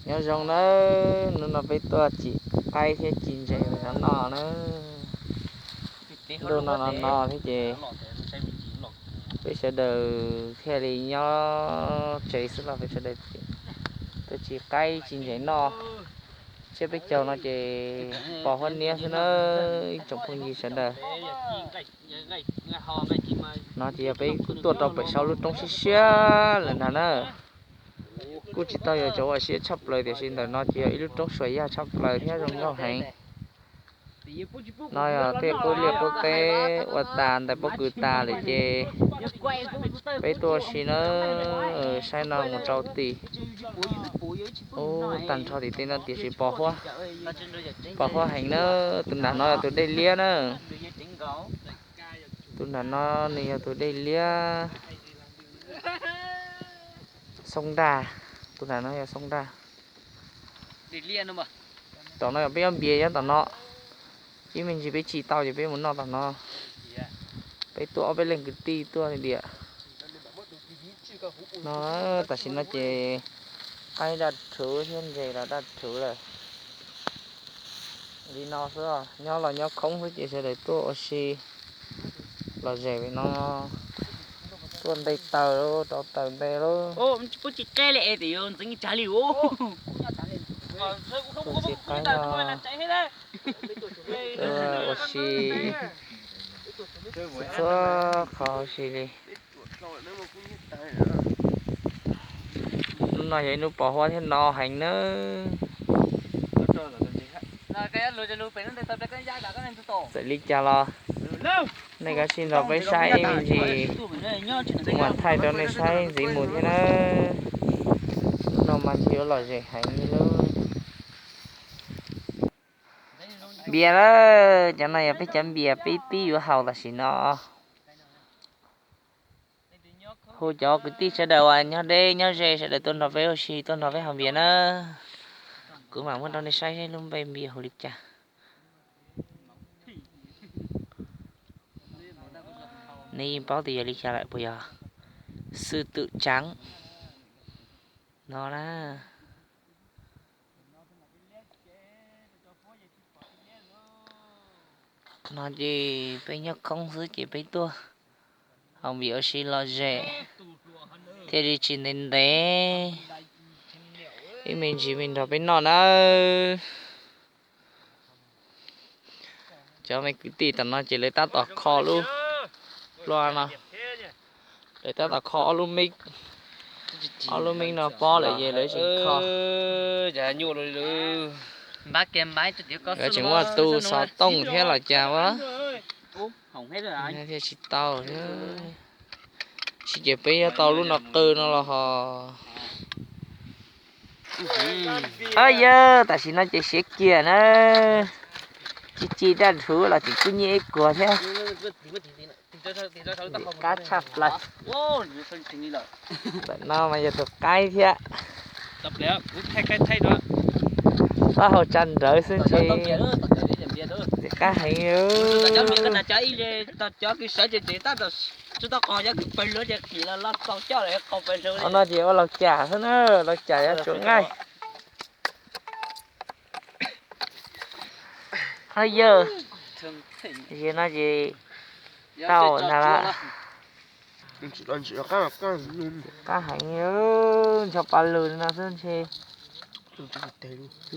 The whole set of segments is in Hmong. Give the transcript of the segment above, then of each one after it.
Nyob zoo nawb, hnub no peb tuaj ci qaib thiab ci ntses rau noj na. Ntuj no no no thiab ces peb sawv daws thiaj li nyob tsev xwb los peb sawv daws tuaj ci qaib ci ntses noj. Tsiab peb caug no ces pos huab niab xwb na, ib tsoom phooj ywg sawv daws. No ces yog peb kuj tuaj rau pem saum lub roob siab siab lawm ntag na. Kuj tsis tau yog cov uas siab tshaj plaws tiam sis ntawm no ces yog ib lub roob suam yaj tshaj plaws thiab zoo nkauj heev. No yog tej qub liaj qub teb ua tas ntawm pob kws tas lawm ces peb tuaj ua si na, saib no mus rau tim ub tag nrho tim tej no tiam sis pos huab heev na. Tus nram no yog tus dej liab na. Tus nram no nws yog tus dej liab Xoo Daj, tus nram no yog Xoo Daj. Tom no yog peb nyob npias nyob tom no, ib me ntsis peb tsis tau ces peb mus noj tom no. Peb tuaj ob peb leeg kwv tij tuaj li tiam no. Tam sim no ces qaib daj rhuv thiab ntses los daj rhuv lawm. Li no xwb, nyob los nyob khoob xwb ces sawv daws tuaj ua si lom zem no, tuaj nte taws lauj, rau taws nte lauj. Kuv tsis qe li es tias yuav ntxeev tsav li. Tus txiv qaib no ua si txhua qhov ua si li. Hnub no yog ib hnub pos huab thiab no heev nawb. Txawm li cas los nej kav tsij nrog peb saib ib me ntsis, kuv mam thaij rau nej saib ntxiv mus thiab nawb. Hnub no mas ntshe yuav lom zem heev li lauj. Npias lawm, cov no yog peb cov npias peb pib yuav haus tam sim no. Hu cov kwv tij sawv daws uas nyob deb nyob ze sawv daws tuaj nrog peb ua si tuaj nrog peb haus npias na. Kuv mam muab rau nej saib lub npe npias hu li cas. Nej yeej paub tias yog li cas lawm puas yog? Xwb twm tsaav no na. No ces peb nyob khoob xwb ces peb tuaj haus npias ua si lom zem thiaj li tsis ntev ntev. Ib me ntsis me nrog peb noj nawb. Cov me kwv tij tam no ces lawv tab tom kho lub plua no. Lawv tab tom kho ob lub mib, ob lub mib no pob lawm ces lawv tseem kho. Lawv tseem muaj tus xov tooj thiab los cas ua thiaj tsis tau thiab. Tsis ces peb yuav tau lub no qw no los ho. Yawg, tam sim no ces siav kiag na. Ci ci daj rhuv los tseem kuj nyiaj ib kuag thiab. Qab tshaj plaws. Ntawm no mas yog tus qaib thiab. Taub hau tsa nrawv xwb ntshe. Qab heev. Qhov no ces ua laus cas xwb na, laus cas yuav tsum nqaij. Ho yawg, zim no ces tau ntag lawm. Qab heev, ncho pa lug no xwb ntshe.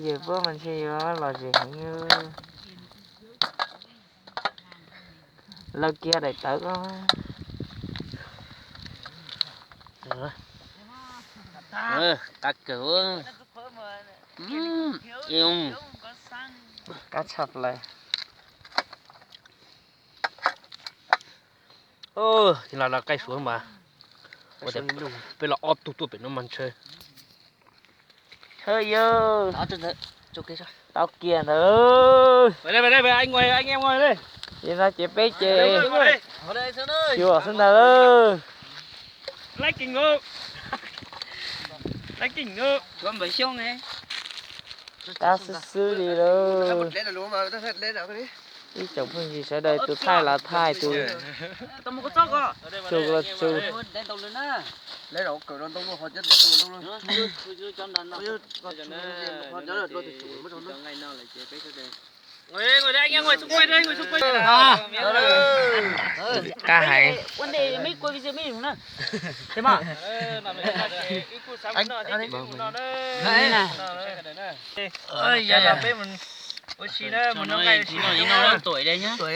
Yawg puab mas ntshe yuav lom zem heev. Lawv kiag daim tawv ko. Qab kawg. Qab tshaj plaws. Los no qaij suav mas, peb los ob tug tuaj pem no mas ntshe. Yawg, tau kiag ntawd. Li no ces peb ces xyuas xwb ntag. Qab xwb xwb li lauj. Ib tsoom phooj ywg sawv daws, tus thaij los thaij, tus tsuj los tsuj. Qab heev.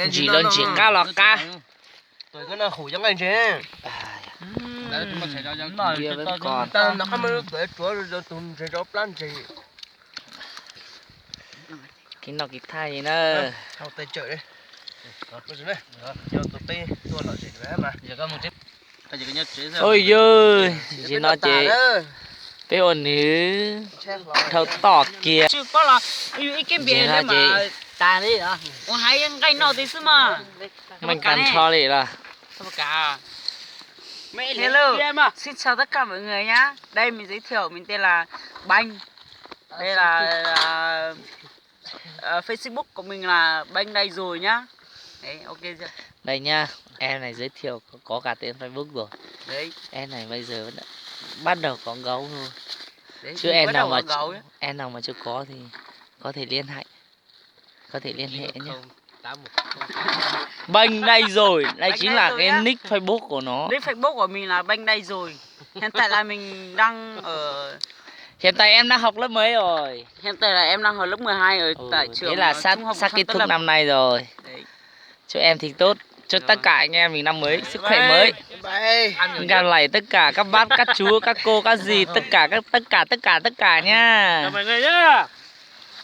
Ntsim los ntsim, qab los qab. Kev noj kev thaij na. Oj yog, nim no ces peb ua nws dhau tom kiag. Nim no ces meej tag nrho li los. Hello, xin chào tất cả mọi người nhá. Đây mình giới thiệu mình tên là Banh. Đây là, ờ, ờ, Facebook của mình là Banh đây rồi nhá. Đấy, ok chưa? Đây nhá, em này giới thiệu có, có cả tên Facebook rồi. Đấy. Em này bây giờ vẫn bắt đầu có gấu thôi. Đấy, chứ em bắt đầu nào có mà gấu nhá. Em nào mà chưa có thì có thể liên hệ. Có thể liên hệ nhá. Banh đây rồi, đây chính là cái nick Facebook của nó. Nick Facebook của mình là Banh đây rồi. Hiện tại là mình đang ở Hiện tại em đang học lớp mấy rồi? Hiện tại là em đang học lớp mười hai ở tại trường, ờ, trung học phổ thông Tân Lập. Thế là sắp, sắp kết thúc năm nay rồi. Đấy. Chúc em thành tốt. Chúc tất cả anh em mình năm mới, sức khỏe mới. Bye. Gặp lại tất cả các bác, các chú, các cô, các dì, tất cả các, tất cả, tất cả, tất cả nha. Chào mọi người nhá.